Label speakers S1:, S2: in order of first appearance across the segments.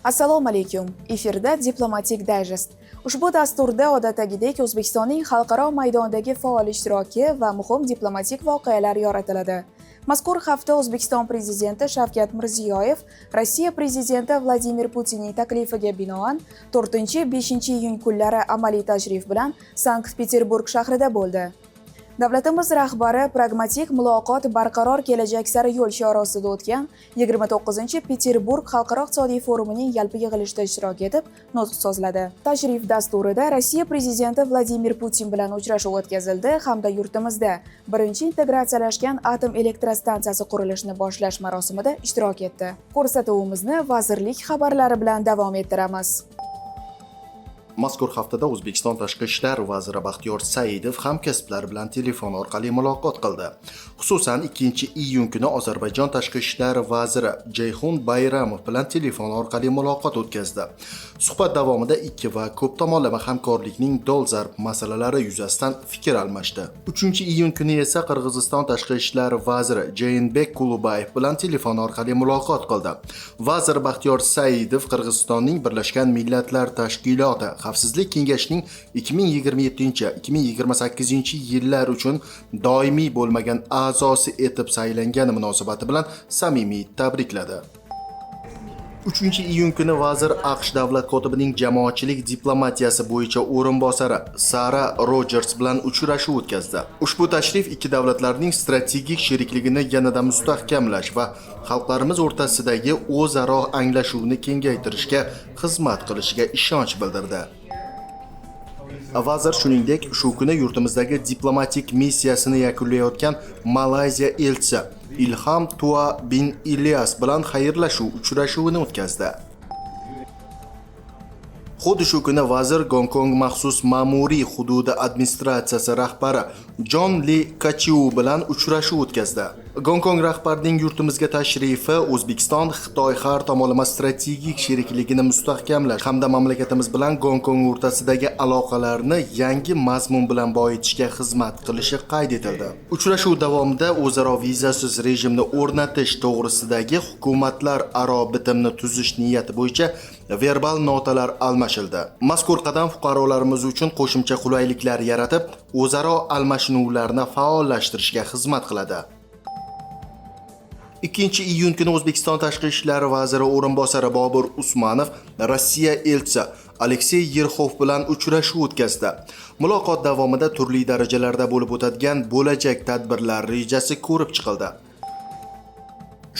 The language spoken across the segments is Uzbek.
S1: Assalomu alaykum. Efirda Diplomatik Dayjest. Ushbu dasturda odatdagidek O'zbekistonning xalqaro maydondagi faol ishtiroki va muhim diplomatik voqealar yoritiladi. Mazkur hafta O'zbekiston prezidenti Shavkat Mirziyoyev Rossiya prezidenti Vladimir Putinning taklifiga binoan 4-5-iyun kunlari amaliy tashrif bilan Sankt-Peterburg shahrida bo'ldi. Davlatimiz rahbari "Pragmatik muloqot barqaror kelajak sari yo'l" shiori ostida o'tgan 29-Peterburg xalqaro iqtisodiy forumining yalpi yig'ilishida ishtirok etib, nutq so'zladi. Tashrif dasturida Rossiya prezidenti Vladimir Putin bilan uchrashuv o'tkazildi hamda yurtimizda birinchi integratsiyalashgan atom elektrostansiyasi qurilishini boshlash marosimida ishtirok etdi. Ko'rsatuvimizni vazirlik xabarlari bilan davom ettiramiz.
S2: Mazkur haftada O'zbekiston tashqi ishlar vaziri Baxtiyor Saidov hamkasblari bilan telefon orqali muloqot qildi. Xususan, 2-iyun kuni Ozarbayjon tashqi ishlar vaziri Jeyxun Bayramov bilan telefon orqali muloqot o'tkazdi. Suhbat davomida ikki va ko'p tomonlama hamkorlikning dolzarb masalalari yuzasidan fikr almashdi. 3-iyun kuni esa Qirg'iziston tashqi ishlar vaziri Jeenbek Kulubayev bilan telefon orqali muloqot qildi. Vazir Baxtiyor Saidov Qirg'izistonning Birlashgan Millatlar Tashkiloti Xavfsizlik Kengashining 2027-2028 yillar uchun doimiy bo'lmagan a'zosi etib saylangani munosabati bilan samimiy tabrikladi. 3-iyun kuni vazir AQSh davlat kotibining jamoatchilik diplomatiyasi bo'yicha o'rinbosari Sara Rojers bilan uchrashuv o'tkazdi. Ushbu tashrif ikki davlatlarning strategik sherikligini yanada mustahkamlash va xalqlarimiz o'rtasidagi o'zaro anglashuvni kengaytirishga xizmat qilishiga ishonch bildirdi. Vazir, shuningdek, shu kuni yurtimizdagi diplomatik missiyasini yakunlayotgan Malayziya elchisi Ilham Tua bin Ilyas bilan xayrlashuv uchrashuvini o'tkazdi. Xuddi shu kuni vazir Gonkong maxsus ma'muriy hududi administratsiyasi rahbari Jon Li Kachiu bilan uchrashuv o'tkazdi. Gonkong rahbarining yurtimizga tashrifi O'zbekiston Xitoy har tomonlama strategik sherikligini mustahkamlash hamda mamlakatimiz bilan Gonkong o'rtasidagi aloqalarni yangi mazmun bilan boyitishga xizmat qilishi qayd etildi. Uchrashuv davomida o'zaro vizasiz rejimni o'rnatish to'g'risidagi hukumatlararo bitimni tuzish niyati bo'yicha verbal notalar almashildi. Mazkur qadam fuqarolarimiz uchun qo'shimcha qulayliklar yaratib, o'zaro almashinuvlarni faollashtirishga xizmat qiladi. 2-iyun kuni O'zbekiston tashqi ishlar vaziri o'rinbosari Bobur Usmonov Rossiya elchisi Aleksey Yerxov bilan uchrashuv o'tkazdi. Muloqot davomida turli darajalarda bo'lib o'tadigan bo'lajak tadbirlar rejasi ko'rib chiqildi.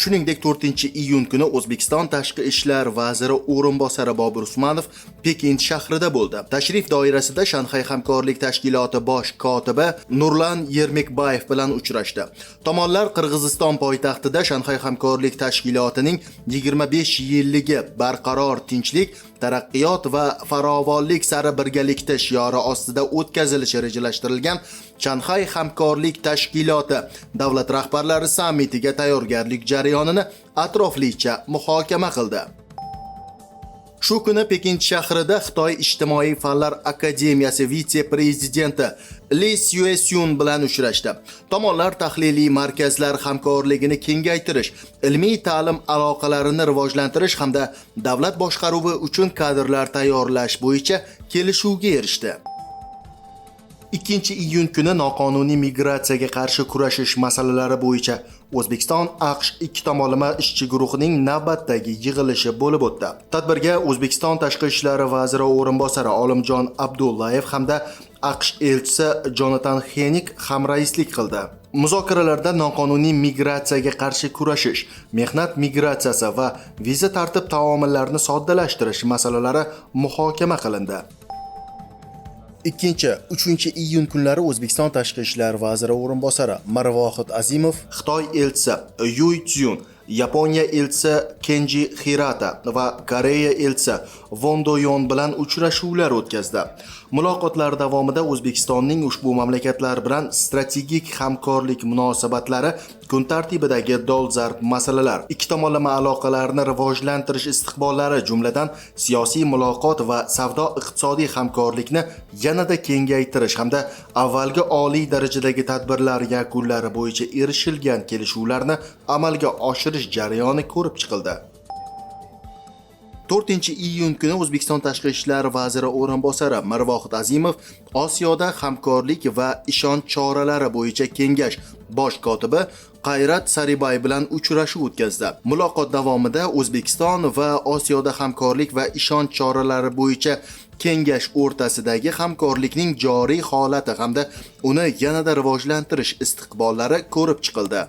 S2: Shuningdek, 4-iyun kuni O'zbekiston tashqi ishlar vaziri o'rinbosari Bobur Usmonov Pekin shahrida bo'ldi. Tashrif doirasida Shanxay hamkorlik tashkiloti bosh kotibi Nurlan Yermekbayev bilan uchrashdi. Tomonlar Qirg'iziston poytaxtida Shanxay hamkorlik tashkilotining 25 yilligi "Barqaror tinchlik, taraqqiyot va farovonlik sari birgalikda" shiori ostida o'tkazilishi rejalashtirilgan Shanxay hamkorlik tashkiloti davlat rahbarlari sammitiga tayyorgarlik jarayonini atroflicha muhokama qildi. Shu kuni Pekin shahrida Xitoy Ijtimoiy fanlar akademiyasi vitse-prezidenti Li Syuesyun bilan uchrashdi. Tomonlar tahliliy markazlar hamkorligini kengaytirish, ilmiy ta'lim aloqalarini rivojlantirish hamda davlat boshqaruvi uchun kadrlar tayyorlash bo'yicha kelishuvga erishdi. 2-iyun kuni noqonuniy migratsiyaga qarshi kurashish masalalari bo'yicha O'zbekiston AQSh ikki tomonlama ishchi guruhining navbatdagi yig'ilishi bo'lib o'tdi. Tadbirga O'zbekiston tashqi ishlar vaziri o'rinbosari Olimjon Abdullayev hamda AQSh elchisi Jonatan Xenik hamraislik qildi. Muzokaralarda noqonuniy migratsiyaga qarshi kurashish, mehnat migratsiyasi va viza tartib taomillarini soddalashtirish masalalari muhokama qilindi. 2, 3-iyun kunlari O'zbekiston tashqi ishlar vaziri o'rinbosari Mirvohid Azimov Xitoy elchisi Yuy Tyun, Yaponiya elchisi Kenji Hirata va Koreya elchisi Von Doyon bilan uchrashuvlar o'tkazdi. Muloqotlar davomida O'zbekistonning ushbu mamlakatlar bilan strategik hamkorlik munosabatlari, kun tartibidagi dolzarb masalalar, ikki tomonlama aloqalarni rivojlantirish istiqbollari, jumladan siyosiy muloqot va savdo-iqtisodiy hamkorlikni yanada kengaytirish hamda avvalgi oliy darajadagi tadbirlar yakunlari bo'yicha erishilgan kelishuvlarni amalga oshirish jarayoni ko'rib chiqildi. 4 iyun kuni O'zbekiston tashqi ishlar vaziri o'rinbosari Mirvohid Azimov Osiyoda hamkorlik va ishonch choralari bo'yicha kengash bosh kotibi Qayrat Saribay bilan uchrashuv o'tkazdi. Muloqot davomida O'zbekiston va Osiyoda hamkorlik va ishonch choralari bo'yicha kengash o'rtasidagi hamkorlikning joriy holati hamda uni yanada rivojlantirish istiqbollari ko'rib chiqildi.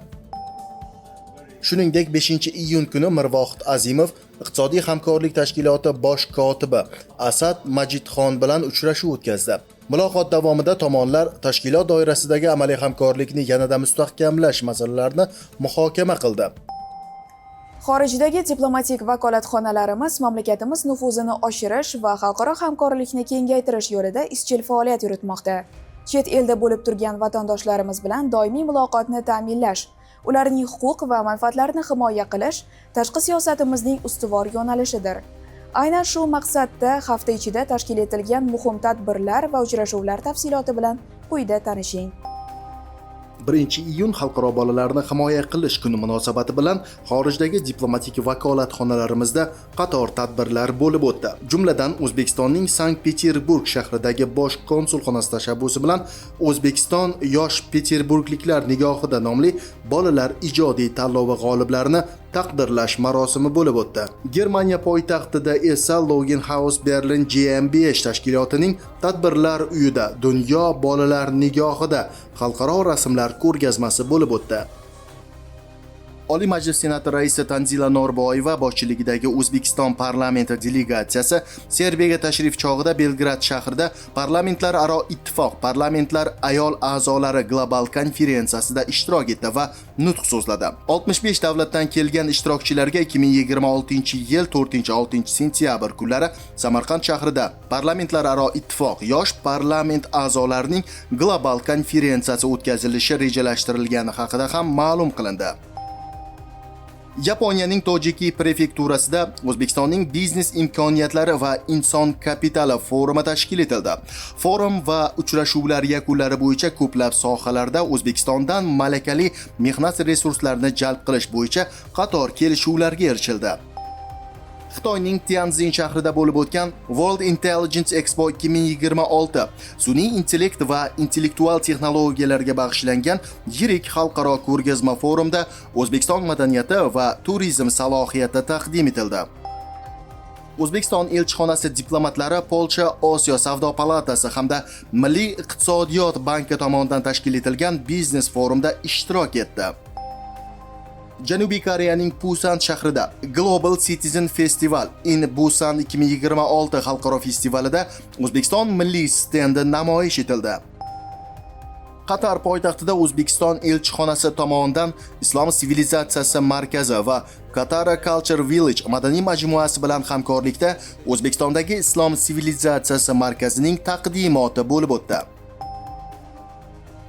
S2: Shuningdek, 5 iyun kuni Mirvohid Azimov Iqtisodiy hamkorlik tashkiloti bosh kotibi Asad Majidxon bilan uchrashuv o'tkazdi. Muloqot davomida tomonlar tashkilot doirasidagi amaliy hamkorlikni yanada mustahkamlash masalalarini muhokama qildi.
S1: Xorijdagi diplomatik vakolatxonalarimiz mamlakatimiz nufuzini oshirish va xalqaro hamkorlikni kengaytirish yo'lida izchil faoliyat yuritmoqda. Chet elda bo'lib turgan vatandoshlarimiz bilan doimiy muloqotni ta'minlash, ularning huquq va manfaatlarini himoya qilish tashqi siyosatimizning ustuvor yo'nalishidir. Aynan shu maqsadda hafta ichida tashkil etilgan muhim tadbirlar va uchrashuvlar tafsiloti bilan quyida tanishing.
S2: 1 iyun Xalqaro bolalarni himoya qilish kuni munosabati bilan xorijdagi diplomatik vakolatxonalarimizda qator tadbirlar bo'lib o'tdi. Jumladan, O'zbekistonning Sankt-Peterburg shahridagi bosh konsulxonasi tashabbusi bilan "O'zbekiston yosh peterburgliklar nigohida" nomli bolalar ijodiy tanlovi g'oliblarini taqdirlash marosimi bo'lib o'tdi. Germaniya poytaxtida esa Login House Berlin GmbH tashkilotining tadbirlar uyida "Dunyo bolalar nigohida" xalqaro rasmlar ko'rgazmasi bo'lib o'tdi. Oliy Majlis Senati raisi Tanzila Norboyeva boshchiligidagi O'zbekiston parlamenti delegatsiyasi Serbiyaga tashrif chog'ida Belgrad shahrida Parlamentlararo ittifoq parlamentlar ayol a'zolari global konferensiyasida ishtirok etdi va nutq so'zladi. 65 davlatdan kelgan ishtirokchilarga 2026-yil 4-6 sentyabr kunlari Samarqand shahrida Parlamentlararo ittifoq yosh parlament a'zolarining global konferensiyasi o'tkazilishi rejalashtirilgani haqida ham ma'lum qilindi. Yaponiyaning Tochigi prefekturasida O'zbekistonning biznes imkoniyatlari va inson kapitali forumi tashkil etildi. Forum va uchrashuvlar yakunlari bo'yicha ko'plab sohalarda O'zbekistondan malakali mehnat resurslarini jalb qilish bo'yicha qator kelishuvlarga erishildi. Xitoyning Tianjin shahrida bo'lib o'tgan World Intelligence Expo 2026 sun'iy intellekt va intellektual texnologiyalarga bag'ishlangan yirik xalqaro ko'rgazma forumda O'zbekiston madaniyati va turizm salohiyati taqdim etildi. O'zbekiston elchixonasi diplomatlari Polsha Osiyo savdo palatasi hamda Milliy iqtisodiyot banki tomonidan tashkil etilgan biznes forumda ishtirok etdi. Janubiy Koreyaning Pusan shahrida Global Citizen Festival in Busan 2026 xalqaro festivalida O'zbekiston milliy stendi namoyish etildi. Qatar poytaxtida O'zbekiston elchixonasi tomonidan Islom sivilizatsiyasi markazi va Katara Culture Village madaniy majmuasi bilan hamkorlikda O'zbekistondagi Islom sivilizatsiyasi markazining taqdimoti bo'lib o'tdi.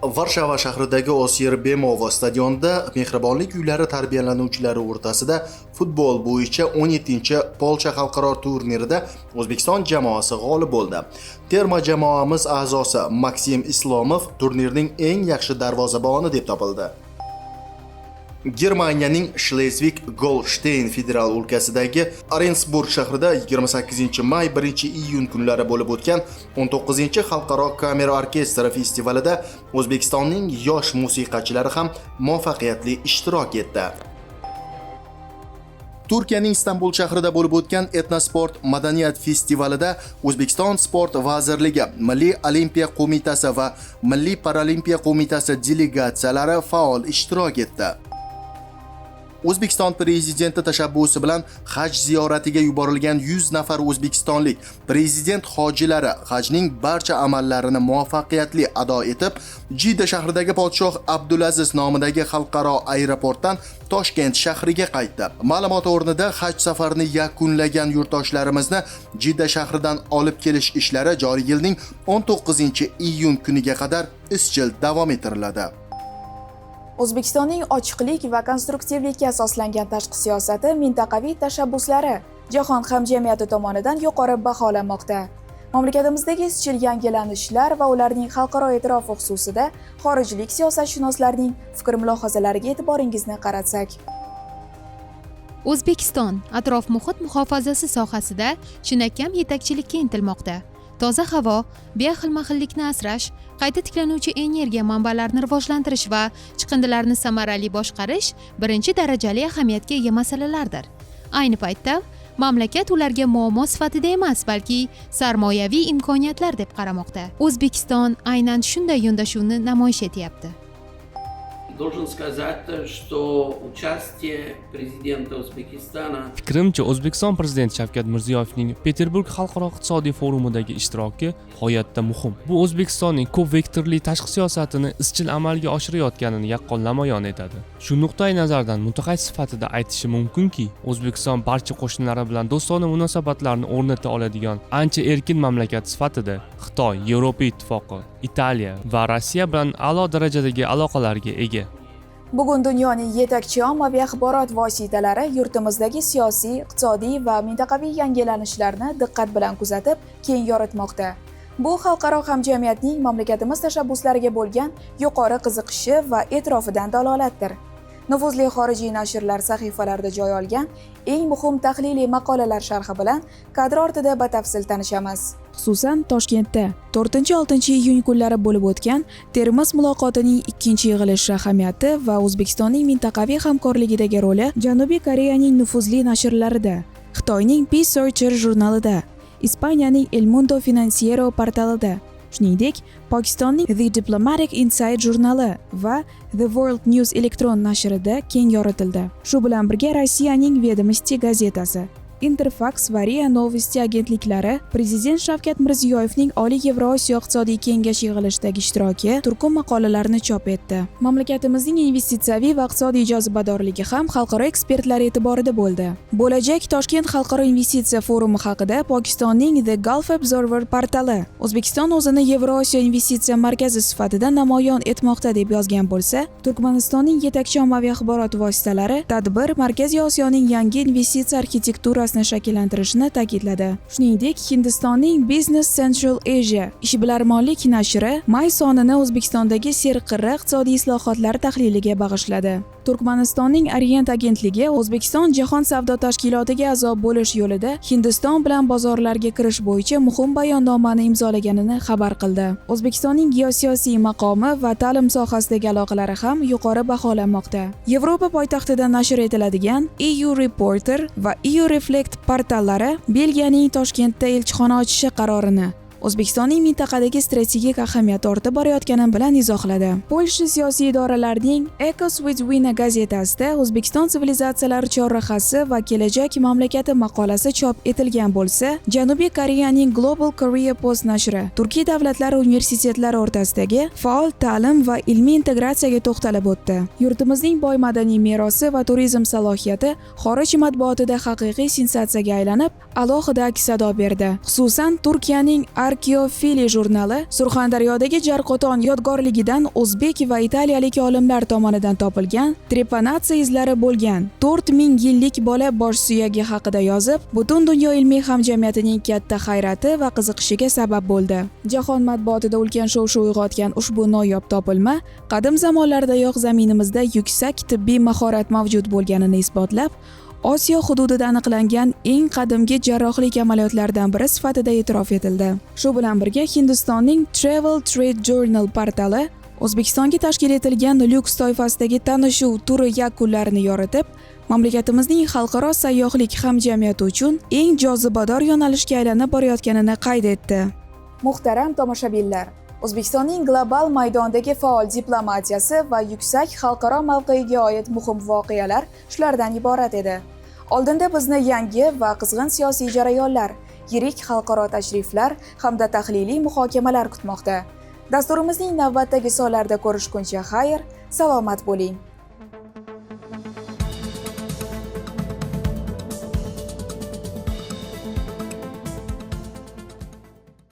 S2: Varshava shahridagi Osier Bemovo stadionida mehribonlik uylari tarbiyalanuvchilari o'rtasida futbol bo'yicha 17-Polsha xalqaro turnirida O'zbekiston jamoasi g'olib bo'ldi. Terma jamoamiz a'zosi Maksim Islomov turnirning eng yaxshi darvozaboni deb topildi. Germaniyaning Shlesvig-Golshteyn federal o'lkasidagi Orensburg shahrida 28 may 1 iyun kunlari bo'lib o'tgan 19 xalqaro kamera orkestri festivalida O'zbekistonning yosh musiqachilari ham muvaffaqiyatli ishtirok etdi. Turkiyaning Istanbul shahrida bo'lib o'tgan Etnosport madaniyat festivalida O'zbekiston Sport vazirligi, Milliy olimpiya qo'mitasi va Milliy paralimpiya qo'mitasi delegatsiyalari faol ishtirok etdi. O'zbekiston prezidenti tashabbusi bilan haj ziyoratiga yuborilgan 100 nafar o'zbekistonlik prezident hojilari hajning barcha amallarini muvaffaqiyatli ado etib, Jidda shahridagi podshoh Abdulaziz nomidagi xalqaro aeroportdan Toshkent shahriga qaytdi. Ma'lumot o'rnida, haj safarini yakunlagan yurtdoshlarimizni Jidda shahridan olib kelish ishlari joriy yilning 19 iyun kuniga qadar izchil davom ettiriladi.
S1: O'zbekistonning ochiqlik va konstruktivlikka asoslangan tashqi siyosati, mintaqaviy tashabbuslari jahon hamjamiyati tomonidan yuqori baholanmoqda. Mamlakatimizdagi izchil yangilanishlar va ularning xalqaro e'tirofi xususida xorijlik siyosatshunoslarning fikr mulohazalariga e'tiboringizni qaratsak.
S3: O'zbekiston atrof muhit muhofazasi sohasida chinakam yetakchilikka intilmoqda. Toza havo, bioxilma-xillikni asrash, qayta tiklanuvchi energiya manbalarini rivojlantirish va chiqindilarni samarali boshqarish birinchi darajali ahamiyatga ega masalalardir. Ayni paytda mamlakat ularga muammo sifatida emas, balki sarmoyaviy imkoniyatlar deb qaramoqda. O'zbekiston aynan shunday yondashuvni namoyish etyapti.
S4: Должен сказать, что участие президента Узбекистана
S5: Fikrimcha, O'zbekiston prezidenti Shavkat Mirziyoyevning Peterburg xalqaro iqtisodiy forumidagi ishtiroki g'oyatda muhim. Bu O'zbekistonning ko'p vektorli tashqi siyosatini izchil amalga oshirayotganini yaqqol namoyon etadi. Shu nuqtai nazardan mutaxassis sifatida aytishim mumkinki, O'zbekiston barcha qo'shnilari bilan do'stona munosabatlarni o'rnata oladigan ancha erkin mamlakat sifatida Xitoy, Yevropa Ittifoqi, Italiya va Rossiya bilan a'lo darajadagi aloqalarga ega.
S1: Bugun dunyoning yetakchi ommaviy axborot vositalari yurtimizdagi siyosiy, iqtisodiy va mintaqaviy yangilanishlarni diqqat bilan kuzatib, keng yoritmoqda. Bu xalqaro hamjamiyatning mamlakatimiz tashabbuslariga bo'lgan yuqori qiziqishi va e'tirofidan dalolatdir. Nufuzli xorijiy nashrlar sahifalarida joy olgan eng muhim tahliliy maqolalar sharhi bilan kadr ortida batafsil tanishamiz. Xususan, Toshkentda 4-6 iyun kunlari bo'lib o'tgan Termiz muloqotining ikkinchi yig'ilishi ahamiyati va O'zbekistonning mintaqaviy hamkorligidagi roli Janubiy Koreyaning nufuzli nashrlarida, Xitoyning Peace Searcher jurnalida, Ispaniyaning El Mundo Financiero portalida, shuningdek, Pokistonning The Diplomatic Insight jurnali va The World News elektron nashrida keng yoritildi. Shu bilan birga Rossiyaning Vedomosti gazetasi, Interfax va RIA Novosti agentliklari prezident Shavkat Mirziyoyevning Oliy Yevrosiyo iqtisodiy kengashi yig'ilishidagi ishtiroki turkum maqolalarni chop etdi. Mamlakatimizning investitsiyaviy va iqtisodiy jozibadorligi ham xalqaro ekspertlar e'tiborida bo'ldi. Bo'lajak Toshkent xalqaro investitsiya forumi haqida Pokistonning The Gulf Observer portali O'zbekiston o'zini Yevrosiyo investitsiya markazi sifatida namoyon etmoqda deb yozgan bo'lsa, Turkmanistonning yetakchi ommaviy axborot vositalari tadbir Markaziy Osiyoning yangi investitsiya arxitekturasini shakllantirishini ta'kidladi. Shuningdek, Hindistonning Business Central Asia ishbilarmonlik nashri may sonini O'zbekistondagi serqirra iqtisodiy islohotlar tahliliga bag'ishladi. Turkmanistonning Orient agentligi O'zbekiston Jahon savdo tashkilotiga a'zo bo'lish yo'lida Hindiston bilan bozorlarga kirish bo'yicha muhim bayonnomani imzolaganini xabar qildi. O'zbekistonning geosiyosiy maqomi va ta'lim sohasidagi aloqalari ham yuqori baholanmoqda. Yevropa poytaxtida nashr etiladigan EU Reporter va EU Reflect portallari Belgiyaning Toshkentda elchixona ochishi qarorini O'zbekistonning mintaqadagi strategik ahamiyati ortib borayotgani bilan izohladi. Polsha siyosiy idoralarining Echo Świdwina gazetasida O'zbekiston sivilizatsiyalar chorrahasi va kelajak mamlakati maqolasi chop etilgan bo'lsa, Janubiy Koreyaning Global Korea Post nashri Turkiy davlatlar universitetlari o'rtasidagi faol ta'lim va ilmiy integratsiyaga to'xtalib o'tdi. Yurtimizning boy madaniy merosi va turizm salohiyati xorij matbuotida haqiqiy sensatsiyaga aylanib, alohida aks sado berdi. Xususan, Turkiyaning Arkeofili jurnali Surxondaryodagi Jarqo'ton yodgorligidan o'zbek va italiyalik olimlar tomonidan topilgan trepanatsiya izlari bo'lgan 4000 yillik bola bosh suyagi haqida yozib, butun dunyo ilmiy hamjamiyatining katta hayrati va qiziqishiga sabab bo'ldi. Jahon matbuotida ulkan shov-shuv uyg'otgan ushbu noyob topilma qadim zamonlardayoq zaminimizda yuksak tibbiy mahorat mavjud bo'lganini isbotlab, Osiyo hududida aniqlangan eng qadimgi jarrohlik amaliyotlaridan biri sifatida e'tirof etildi. Shu bilan birga Hindistonning Travel Trade Journal portali O'zbekistonga tashkil etilgan lyuks toifasidagi tanishuv turi yakunlarini yoritib, mamlakatimizning xalqaro sayyohlik hamjamiyati uchun eng jozibador yo'nalishga aylanib borayotganini qayd etdi. Muhtaram tomoshabinlar, O'zbekistonning global maydondagi faol diplomatiyasi va yuksak xalqaro mavqeiga oid muhim voqealar shulardan iborat edi. Oldinda bizni yangi va qizg'in siyosiy jarayonlar, yirik xalqaro tashriflar hamda tahliliy muhokamalar kutmoqda. Dasturimizning navbatdagi sonlarida ko'rishguncha xayr, salomat bo'ling.